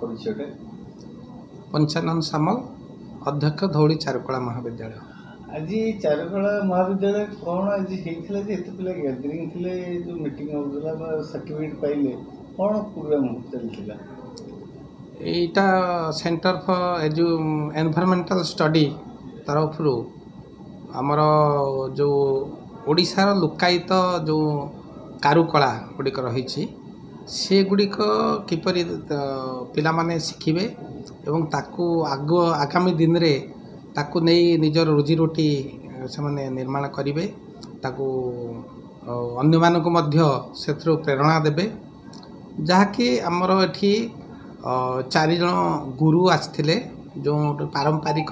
ପରିଚୟଟା? ପଞ୍ଚାନନ ସାମଲ, ଅଧ୍ୟକ୍ଷ, ଧଉଳି ଚାରୁକଳା ମହାବିଦ୍ୟାଳୟ। ଆଜି ଚାରୁକଳା ମହାବିଦ୍ୟାଳୟ କ'ଣ ଆଜି ହେଇଥିଲା ଯେ ଏତେ ପିଲା ଗ୍ୟାଦରିଂ ଥିଲେ, ଯେଉଁ ମିଟିଂ ହେଉଥିଲା ବା ସାର୍ଟିଫିକେଟ୍ ପାଇଲେ, କ'ଣ ପ୍ରୋଗ୍ରାମ ଚାଲିଥିଲା? ଏଇଟା ସେଣ୍ଟର ଫର୍ ଏନଭାରମେଣ୍ଟାଲ ଷ୍ଟଡି ତରଫରୁ ଆମର ଯେଉଁ ଓଡ଼ିଶାର ଲୁକ୍କାୟିତ ଯେଉଁ କାରୁକଳା ଗୁଡ଼ିକ ରହିଛି, ସେଗୁଡ଼ିକ କିପରି ପିଲାମାନେ ଶିଖିବେ ଏବଂ ତାକୁ ଆଗାମୀ ଦିନରେ ତାକୁ ନେଇ ନିଜର ରୋଜିରୋଟି ସେମାନେ ନିର୍ମାଣ କରିବେ, ତାକୁ ଅନ୍ୟମାନଙ୍କୁ ମଧ୍ୟ ସେଥିରୁ ପ୍ରେରଣା ଦେବେ। ଯାହାକି ଆମର ଏଠି ଚାରିଜଣ ଗୁରୁ ଆସିଥିଲେ, ଯେଉଁ ପାରମ୍ପରିକ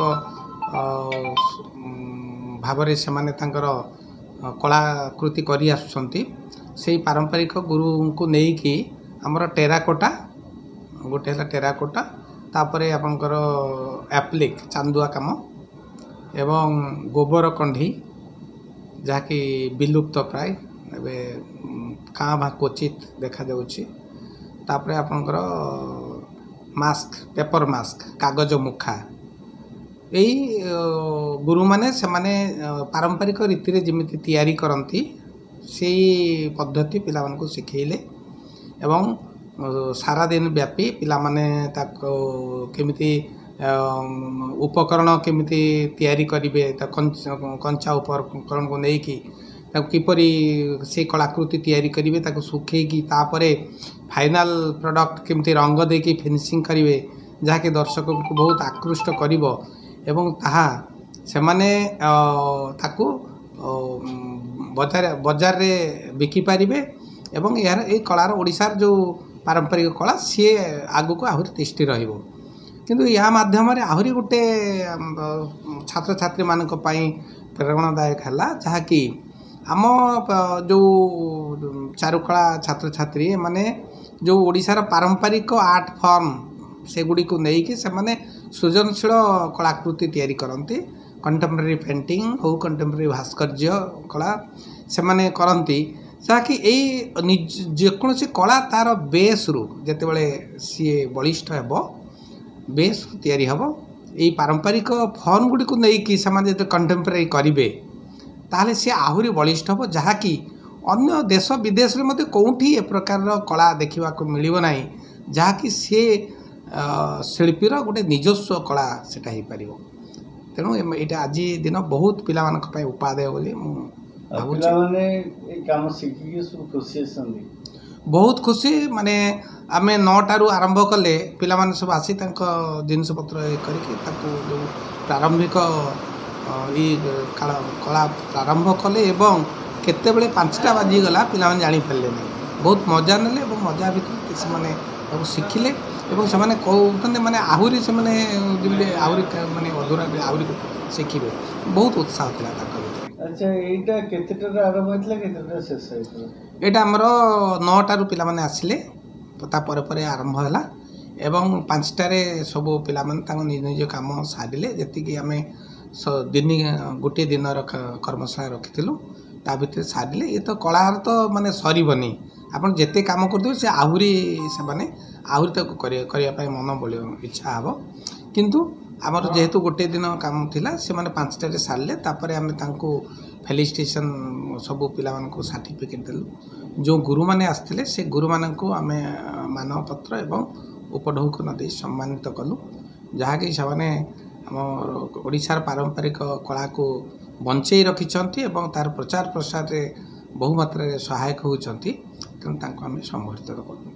ଭାବରେ ସେମାନେ ତାଙ୍କର କଳାକୃତି କରି ଆସୁଛନ୍ତି। ସେଇ ପାରମ୍ପରିକ ଗୁରୁଙ୍କୁ ନେଇକି ଆମର ଟେରାକୋଟା ଗୋଟେ ହେଲା, ଟେରାକୋଟା, ତାପରେ ଆପଣଙ୍କର ଆପ୍ଲିକ୍ ଚାନ୍ଦୁଆ କାମ ଏବଂ ଗୋବର କଣ୍ଢେଇ, ଯାହାକି ବିଲୁପ୍ତ ପ୍ରାୟ, ଏବେ କାଁ ଭାଁ କ୍ୱଚିତ ଦେଖାଯାଉଛି। ତାପରେ ଆପଣଙ୍କର ମାସ୍କ, ପେପର ମାସ୍କ, କାଗଜ ମୁଖା। ଏଇ ଗୁରୁମାନେ ସେମାନେ ପାରମ୍ପରିକ ରୀତିରେ ଯେମିତି ତିଆରି କରନ୍ତି, ସେଇ ପଦ୍ଧତି ପିଲାମାନଙ୍କୁ ଶିଖେଇଲେ ଏବଂ ସାରାଦିନ ବ୍ୟାପୀ ପିଲାମାନେ ତାକୁ କେମିତି ଉପକରଣ କେମିତି ତିଆରି କରିବେ, ତା କଞ୍ଚା ଉପକରଣକୁ ନେଇକି ତାକୁ କିପରି ସେଇ କଳାକୃତି ତିଆରି କରିବେ, ତାକୁ ଶୁଖେଇକି ତାପରେ ଫାଇନାଲ୍ ପ୍ରଡ଼କ୍ଟ କେମିତି ରଙ୍ଗ ଦେଇକି ଫିନିସିଂ କରିବେ, ଯାହାକି ଦର୍ଶକଙ୍କୁ ବହୁତ ଆକୃଷ୍ଟ କରିବ ଏବଂ ତାହା ସେମାନେ ତାକୁ ବଜାରରେ ବିକିପାରିବେ ଏବଂ ଏହାର ଏଇ କଳାର, ଓଡ଼ିଶାର ଯେଉଁ ପାରମ୍ପରିକ କଳା, ସିଏ ଆଗକୁ ଆହୁରି ତିଷ୍ଠି ରହିବ। କିନ୍ତୁ ଏହା ମାଧ୍ୟମରେ ଆହୁରି ଗୋଟେ ଛାତ୍ରଛାତ୍ରୀମାନଙ୍କ ପାଇଁ ପ୍ରେରଣାଦାୟକ ହେଲା, ଯାହାକି ଆମ ଯେଉଁ ଚାରୁକଳା ଛାତ୍ରଛାତ୍ରୀ ଏମାନେ ଯେଉଁ ଓଡ଼ିଶାର ପାରମ୍ପରିକ ଆର୍ଟ ଫର୍ମ, ସେଗୁଡ଼ିକୁ ନେଇକି ସେମାନେ ସୃଜନଶୀଳ କଳାକୃତି ତିଆରି କରନ୍ତି। କଣ୍ଟେମ୍ପୋରାରୀ ପେଣ୍ଟିଂ ହଉ, କଣ୍ଟେମ୍ପୋରାରୀ ଭାସ୍କର୍ଯ୍ୟ କଳା ସେମାନେ କରନ୍ତି, ଯାହାକି ଏଇ ଯେକୌଣସି କଳା ତା'ର ବେସ୍ରୁ ଯେତେବେଳେ ସିଏ ବଳିଷ୍ଠ ହେବ, ବେସ୍ରୁ ତିଆରି ହେବ, ଏଇ ପାରମ୍ପରିକ ଫର୍ମ ଗୁଡ଼ିକୁ ନେଇକି ସେମାନେ ଯେତେବେଳେ କଣ୍ଟେମ୍ପୋରାରୀ କରିବେ, ତାହେଲେ ସିଏ ଆହୁରି ବଳିଷ୍ଠ ହେବ, ଯାହାକି ଅନ୍ୟ ଦେଶ ବିଦେଶରେ ମଧ୍ୟ କେଉଁଠି ଏ ପ୍ରକାରର କଳା ଦେଖିବାକୁ ମିଳିବ ନାହିଁ, ଯାହାକି ସିଏ ଶିଳ୍ପୀର ଗୋଟେ ନିଜସ୍ୱ କଳା ସେଇଟା ହେଇପାରିବ। ତେଣୁ ଏଇଟା ଆଜି ଦିନ ବହୁତ ପିଲାମାନଙ୍କ ପାଇଁ ଉପାଦେୟ ବୋଲି ମୁଁ ଭାବୁଛି। ପିଲାମାନେ ଏ କାମ ଶିଖିକି ସବୁ ଖୁସି ଅଛନ୍ତି? ବହୁତ ଖୁସି। ମାନେ ଆମେ 9ଟାରୁ ଆରମ୍ଭ କଲେ, ପିଲାମାନେ ସବୁ ଆସି ତାଙ୍କ ଜିନିଷପତ୍ର ଇଏ କରିକି ତାକୁ ଯେଉଁ ପ୍ରାରମ୍ଭିକ ଏଇ କଳା ପ୍ରାରମ୍ଭ କଲେ ଏବଂ କେତେବେଳେ 5ଟା ବାଜିଗଲା ପିଲାମାନେ ଜାଣିପାରିଲେ ନାହିଁ। ବହୁତ ମଜା ନେଲେ ଏବଂ ମଜା ଭିତରେ ସେମାନେ ତାକୁ ଶିଖିଲେ ଏବଂ ସେମାନେ କହୁଛନ୍ତି, ମାନେ ଆହୁରି ସେମାନେ ଯେମିତି ଆହୁରି ମାନେ ଅଧୁରା ଆହୁରି ଶିଖିବେ। ବହୁତ ଉତ୍ସାହ ଥିଲା ତାଙ୍କ ଭିତରେ। ଆଚ୍ଛା, ଏଇଟା କେତେଟାରୁ ଆରମ୍ଭ ହେଇଥିଲା, କେତେଟା ଶେଷ ହେଇଥିଲା? ଏଇଟା ଆମର 9ଟାରୁ ପିଲାମାନେ ଆସିଲେ, ତା ପରେ ପରେ ଆରମ୍ଭ ହେଲା ଏବଂ 5ଟାରେ ସବୁ ପିଲାମାନେ ତାଙ୍କ ନିଜ ନିଜ କାମ ସାରିଲେ। ଯେତିକି ଆମେ ଦିନ ଗୋଟିଏ ଦିନର କର୍ମଶାଳା ରଖିଥିଲୁ, ତା ଭିତରେ ସାରିଲେ। ଏ ତ କଳାର ତ ମାନେ ସରିବନି। ଆପଣ ଯେତେ କାମ କରୁଥିବେ, ସେ ଆହୁରି ସେମାନେ ଆହୁରି ତାକୁ କରିବା ପାଇଁ ମନ ବଳିବ, ଇଚ୍ଛା ହେବ। କିନ୍ତୁ ଆମର ଯେହେତୁ ଗୋଟିଏ ଦିନ କାମ ଥିଲା, ସେମାନେ 5ଟାରେ ସାରିଲେ। ତାପରେ ଆମେ ତାଙ୍କୁ ଫେଲିସିଟେସନ୍, ସବୁ ପିଲାମାନଙ୍କୁ ସାର୍ଟିଫିକେଟ୍ ଦେଲୁ। ଯେଉଁ ଗୁରୁମାନେ ଆସିଥିଲେ, ସେ ଗୁରୁମାନଙ୍କୁ ଆମେ ମାନପତ୍ର ଏବଂ ଉପଢୌକନ ଦେଇ ସମ୍ମାନିତ କଲୁ, ଯାହାକି ସେମାନେ ଆମ ଓଡ଼ିଶାର ପାରମ୍ପରିକ କଳାକୁ ବଞ୍ଚେଇ ରଖିଛନ୍ତି ଏବଂ ତା'ର ପ୍ରଚାର ପ୍ରସାରରେ ବହୁ ମାତ୍ରାରେ ସହାୟକ ହେଉଛନ୍ତି। ତେଣୁ ତାଙ୍କୁ ଆମେ ସମ୍ବର୍ଦ୍ଧିତ କଲୁ।